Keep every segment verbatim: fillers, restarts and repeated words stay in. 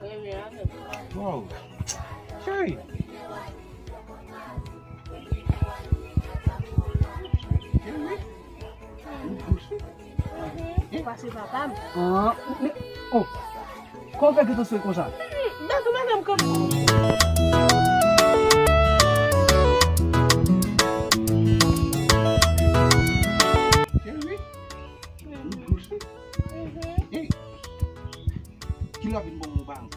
Wow. Cheri. Ou pase papa m. Ah, men, oh. Kòman w fè gentan swe konsa? Dadu, madanm kanpe. Cheri. Kilè w vin ban mwen yon bagay?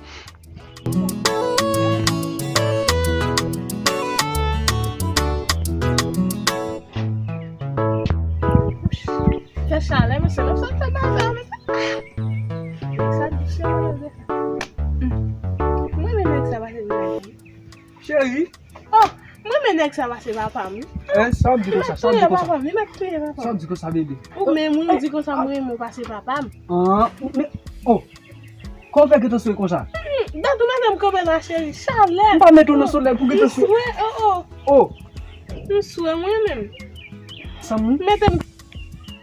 Fè chalè, mesye, lè w sot fè bagay, mesye. Ah! Sa di chalè, mesye. Mwen, men nèg sa pase vizaj. Cheri. Oh, mwen men nèg sa pase papa m. Eh, sa w di konsa, sa w di konsa? Papa m, li mèt touye papa m. Sa w di konsa, bebe? Ou menm, ou di konsa, mwen renmen w pase papa m. Ah, men, oh. Kòman w fè gentan swe konsa? Hmm, Dadu, madanm kanpe la, cheri. Chalè. M pa mete w nan solèy pou gentan swe. M swe, oh, oh. Oh. M swe, mwen menm. Sa m... Mete m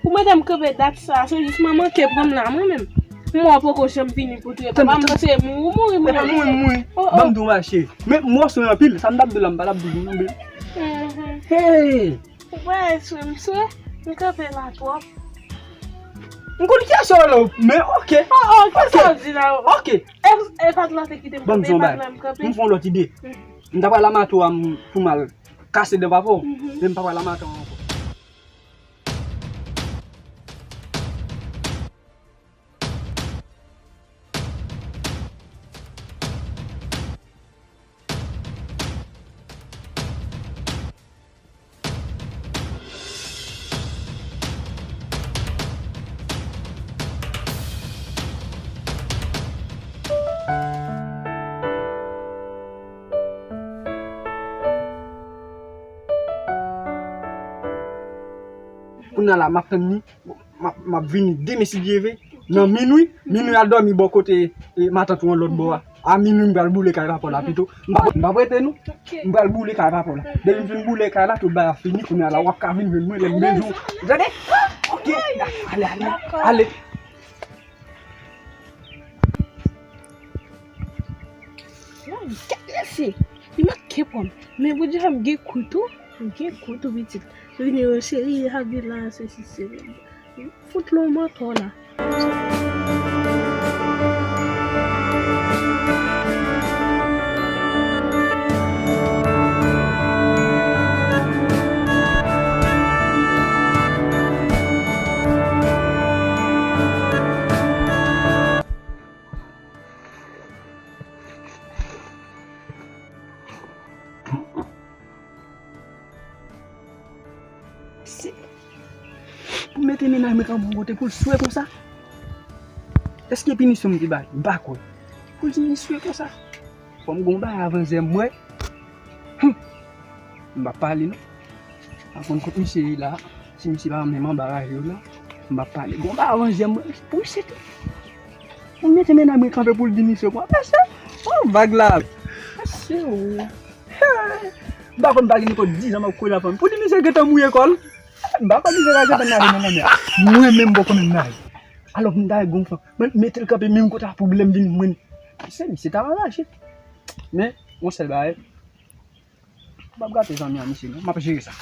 Ou mete m kanpe dat sa, se jis manman te pran m la, mwen menm. Mò poko janm vini pou touye papa m, se mouri, mouri, mouri. Epa mouri, mouri. Oh, oh. Ban m di w bagay, cheri. Men m wè w sou anpil, sa m t ap di w la, m pa t ap di w non, baby. Mhm. Hey! Ou pa eswe, m swe, m kanpe la twòp. M konn kiyès ou la, men ok. Oh, oh, kiyès ou di la? Ok. E, e pa t la te kite m kanpe, e pa t la m kanpe. M fè yon lòt ide. Mhm. M ta pral amato a m pou m al kase dan papa w, mhm, men m pa pral amato a ankò. Kounye a la, m ap tann li, m ap, m ap vini demen si Dye vle, nan minwi, minwi al dòmi bò kote, e, matant ou an lòt bò a. A minwi m pral boule kay papa w la pito. M pa, m pa prete nou. M pral boule kay papa w la. Depi m fin boule kay la, tout bagay ap fini, kounye a la, w ap ka vin jwenn mwen lè m bezwen w. Tande? Ok. Ale, ale, ale. Gad mesye, li manke pran m. Men Bondye fè m gen kou tou, m gen kou tou pitit. Vini yo cheri, Habi la, sesi, sela. Fout lon mantò la. Se pou mete mennaj mwen kanpe yon kote pou l swe konsa? Èske pinisyon m te bay? M pa kwè. Pou l di li swe konsa? Fò m gon bagay avan zè m wè. Hum. M p ap pale non. Pa konn kot misye ye la. Si misye pa menm anba raje yo la, m p ap pale. Gon bagay avan zè m wè pou misye tou. Pou mete mennaj mwen kanpe pou l di misye konsa. Mesye, oh, vag la. Mesye, oh. M pa konn, m pa gen nenpòt diz an m ap kouri avè l. Pou di misye gentan mouye kò l. M pa konn misye pa gentan nade nan lanmè a. Mwen menm m poko menm nade. Alò pou m ta gon fanm, mwen mete l kanpe menm kote a pou lè m vin mwen. Se misye ta anraje. Men yon sèl bagay. M p ap gate zanmi a misye non. M ap jere sa.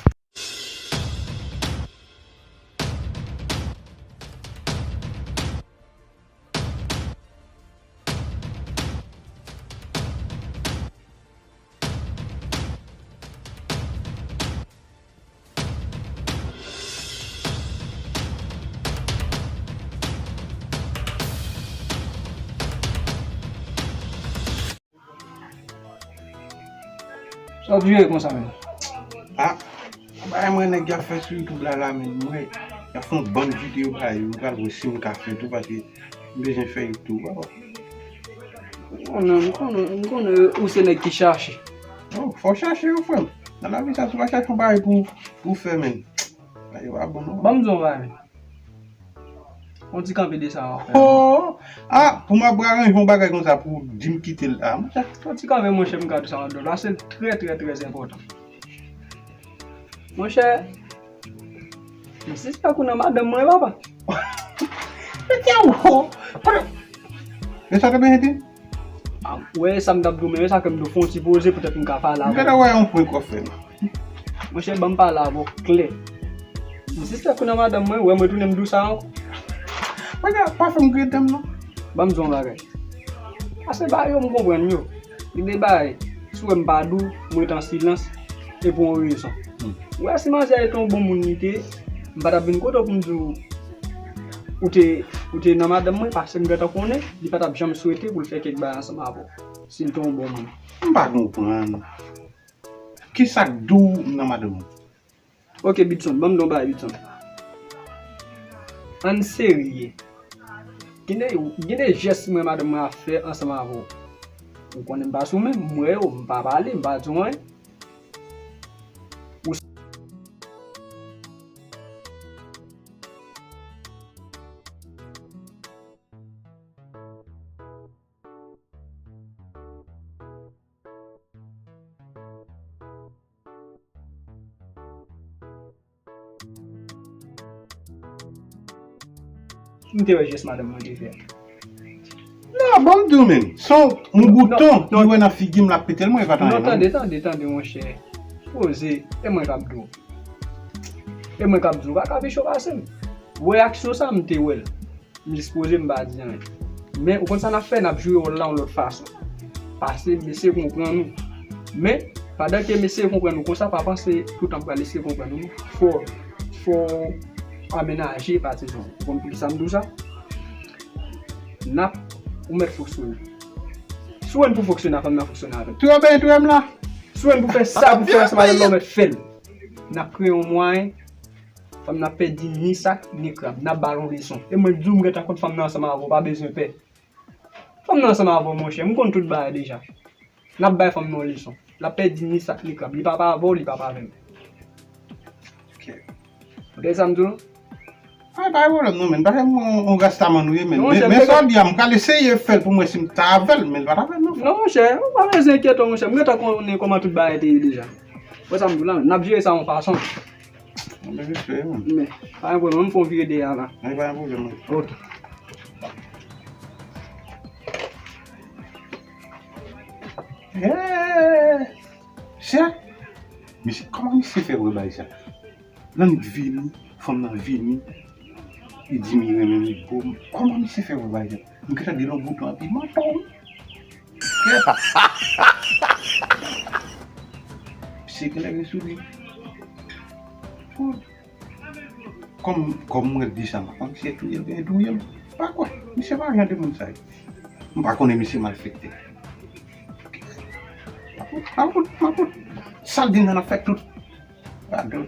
Sa w vire konsa menm? Ah, bagay mwen nèg y ap fè sou YouTube la la menm, mwen y ap fè yon bann videyo bagay, m pral wè si m ka fè tou paske m bezwen fè YouTube, papa. M konnen, m konnen, m konnen ou se nèg ki chache. Oh, fò w chache wi frè m. Nan lavi sa, si w pa chache yon bagay pou, pou w fè menm, bagay yo pa bon non. Ban m di w yon bagay menm. On ti kanpe de sa w ap fè. Oh! Ah, pou m ap aranje yon bagay konsa pou w di m kite l la, monchè. On ti kanpe monchè, m ka di sa w ap fè la, se trè, trè, trè enpòtan. Monchè, m sispèk ou nan madanm mwen, papa. Mesye, ou. E sa te benyen di? Ou wè sa m t ap di w menm, e sa fè m di w fè yon ti poze poutèt m ka pale avè w. M gentan wè yon prank w ap fè m. Monchè, ban m pale avè w klè. M sispèk ou nan madanm mwen, ou wè mwen tounen m di w sa ankò. Monchè, pa fè m kriye dan m non. Ban m di w yon bagay. Pase bagay yo m konprann yo. Li de bagay, si w wè m pa di w, mwen ret an silans, e pou yon rezon. Hmm. Ou wè si manzè te yon bon moun li te ye, m pa t ap vin kote w pou m di w, ou te, ou te nan madanm mwen, paske m gentan konnen, li pa t ap janm swete pou l fè kèk bagay ansanm avè w, si l te yon bon moun. M pa konprann. Kisa k di w m nan madanm ou? Ok, Bitson, ban m di w yon bagay, Bitson. Ann serye. Gen de, gen de jès mwen, madanm mwen ap fè ansanm avè w. Ou konnen m pa sou men, m wè yo, m pa pale, m pa di w anyen. Ou M te wè jès madanm mwen te fè. Non, bon, m di w menm. Se yon bouton li wè nan figi m, l ap pete l, mwen, e pa t anyen non. Non, tande, tande, tande, monchè. Poze, e mwen k ap di w. E mwen k ap di w, pa ka pi cho pase m. Reyaksyon sa, m te wè l. M jis poze, m pa di anyen. Men, ou konn sa n ap fè, n ap jwe wòl la yon lòt fason. Pase, m eseye konprann ou. Men, pandan ke m eseye konprann ou konsa, pa panse toutan m pral eseye konprann ou. Fò, fò w amenaje pati sa. Ou konn poukisa m di w sa? N ap, ou mèt fonksyone. Si w wè n pou fonksyone, fò n ap fonksyone avè l. Touye w, touye m la. Si w wè n pou fè sa, pou fè ansanm avè l, ou mèt fè l. N ap kreye yon mwayen. Fanm nan pèdi ni sak, ni krab. N ap ba l yon leson. E mwen di w, m gentan konn fanm nan ansanm avè w, pa bezwen pè. Fanm nan ansanm avè w, monchè, m konn tout bagay deja. N ap bay fanm nan yon leson. L ap pèdi ni sak, ni krab. Li pa pa avè w, li pa pa avè m. Ok. Ou tande sa m di w? Ay, pa gen pwoblèm non, men. Pa gen yon, yon rastaman nou ye, men. Non, men, monchè, men sa w di a, m pral eseye fè l pou m wè si m ta avè l, men l pa t avè m non. Non, monchè, ou pa bezwen enkyete w, monchè. M gentan konnen kòman tout bagay te ye deja. Wè sa m di w la, n ap jere sa yon fason. Mwen vin fè, man. Men, pa gen pwoblèm, m fè yon vire dèyè a la. Men pa gen pwoblèm, man. Ok. Hey! Chè! Misye, kòman misye fè wè bagay sa? Lè m vini, fanm nan vini, li di m li renmen m, li bo m. Kòman misye fè wè bagay sa? M gentan di l yon bouton epi manto. Misye genlè gen sou li. Kòm, kòm mwen di sa, m pa konn si se touye l, gen touye l. Pa kwè, misye pa jan de moun sa yo. M pa konnen misye malfekte. Makout, makout, makout. Sa l di nan ap fè tout. Gadon.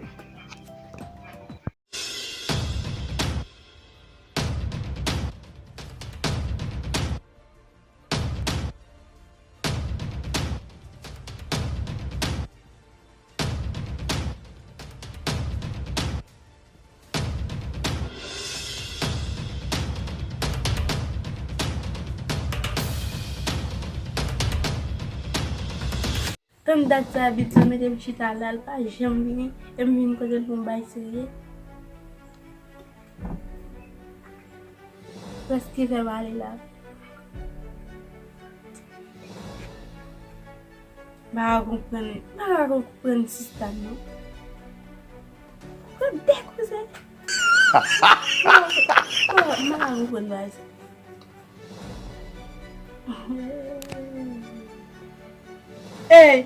Tann dat sa, Bitson mete m chita la, l pa janm vini, e m vin kote l pou m bay serye. Prèske fè m ale la. M pa ka konprann, m pa ka konprann sista m non. Konprann de koze. M pa ka konprann bagay sa. Ey!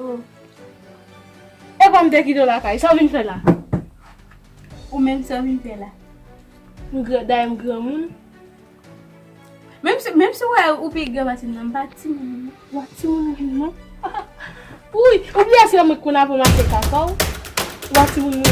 Oh. E kòm te kite w lakay, sa w vin fè la? Ou menm sa w vin fè la? M gran, dayè m granmoun. Menm si, menm si w wè ou pi gran pase m nan, m pa timoun non. W a timoun wi non. Wi, ou bliye se mwen k konn aprann mache kaka w. W a timoun wi.